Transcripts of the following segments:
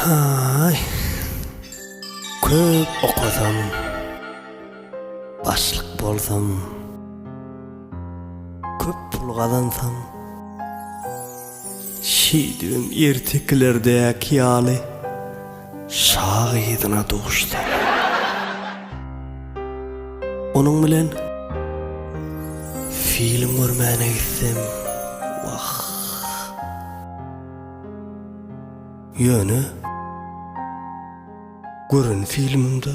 Haý. Köp okasam, başlyk bolsam, köp pul gazansam, şeýdibem ertekilerdäki ýaly şa gyzyna duşsam. Onuň bilen film görmäne gitsem, wah. Ýöne gören filmimde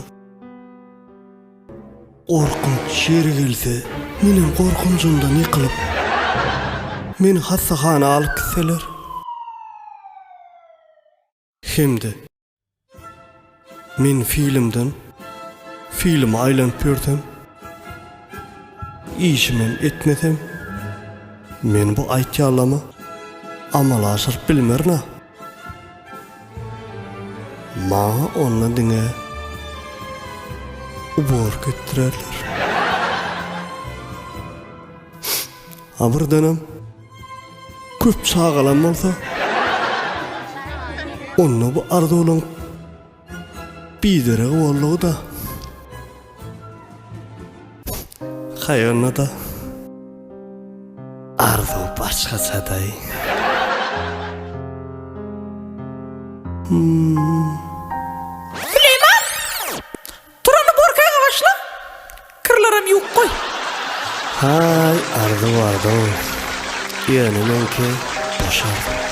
gorkunç ýeri gelse, menem gorkunjymdan ýykylyp, meni hassahana alyp gitseler hem-de men filmden filme aýlanyp ýörsem, işimem etmesem, men bu aýtýanlamy amala aşyryp bilmerin-a. Maňa onda diňe uborka etdirerler. A birdenem köp çagalam bolsa, onda bu arzuwlaň biderek boldugy-da. Haý onda-da arzuw başgaçadaý. Süleýman! Tur onda borkaňa başla. Kirlerem ýuwup goý. Haý arzuw arzuw. Ýöne meňki boş arzuw.